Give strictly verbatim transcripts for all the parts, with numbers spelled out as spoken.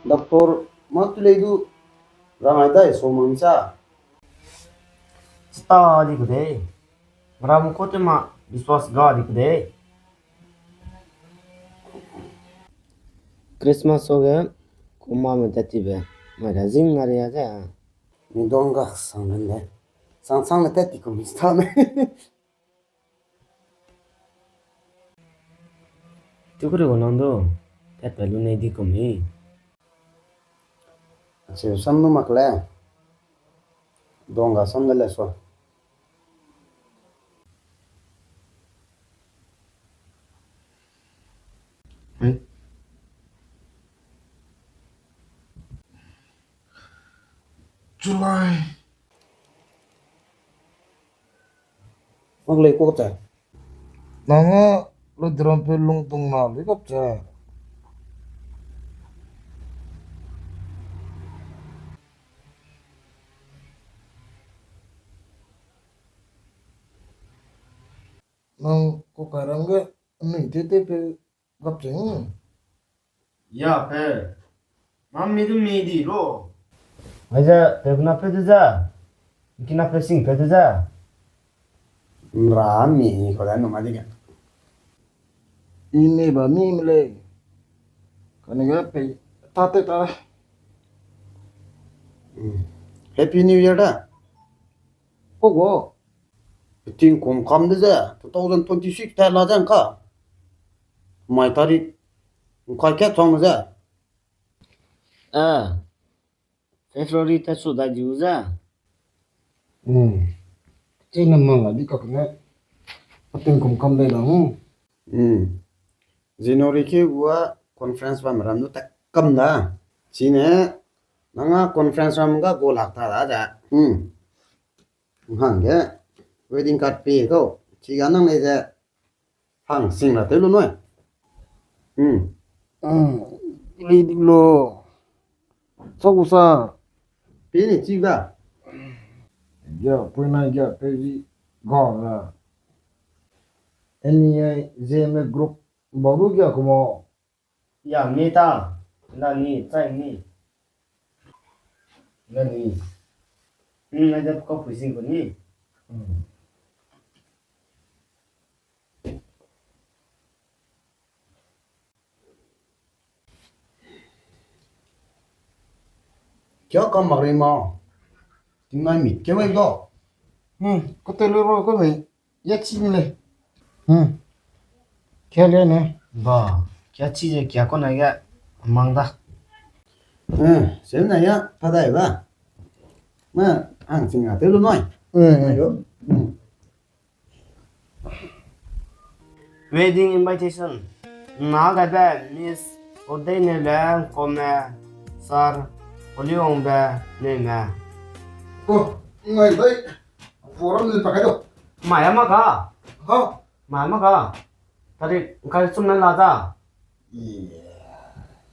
Doctor, ma tu lei du, rangai dai so mang cha. Sta di ku dei. Ram ko te ma biswas ga di ku dei. Christmas so ge, kuma me tat ti be, mai ra zing na ria ge. Ni dong ga sang ren de. Sang sang le tat ti ku mi sta me. Tu kuri wa nang do, tat pe lu nei di ku mi. Ache sam nu mak le. Dong ga sam de le so. Hey. July. Nang lei kau te. Nang a lo drum pe lung tung na lei kap te. Nang ko karam ge nui te te pe gap cheng. Ya pe. Mam mi du mi di lo. Ai ze, pe na pe du ze. Ki na pe sing pe du ze. Ra mi ko da no ma di ga. I ne ba mi mle. Kane ga pe ta te ta. Happy New Year da. Ko go. Tingkum kam de ze, two thousand twenty-six ta la zeng ka. Mai tarik, ngkai kat chang ze. A, February ta chu da diu ze. Hmm. Chine mang a di kak ne. Tingkum kam de la hu. Hmm. January ke gua conference bam ram nu ta kam da. Chine, nang a conference ram ga go lak ta da ze. Hmm. Hangge wedding card pe kau. Chiga nang lei ze hang sing ra tew lu nui. Hmm. Hmm. Lei di lo. Sa gu sa. Pe ni chiga. Ya, pui na ya, pe zi ga la. N E I Z M A group. Ba gu ya kumo. Ya, mi ta. Na ni, chai ni. Na ni. Hmm, na de kau pui sing ko ni. Hmm. Kia kam mak rei ma. Tingnai mit ke wei ga. Hmm, ko te lu ro ko mei. Ya chi le. Hmm. Kia le ne. Ba, kia chi ze kia ko na ga mang da. Hmm, sem na ya, pa dai ba. Ma, ang sing a te lu noi. Hmm. Ayo. Hmm. Wedding invitation. Na gaibe Miss Odei Neule, Kome, Sir Oliongbe Neume. Oh, ngai dai. Forum ni pakai do. Maya ma ka? Ha? Maya ma ka? Tarik kai chum na la da. Iya.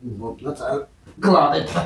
Bok na cha kala dai ta.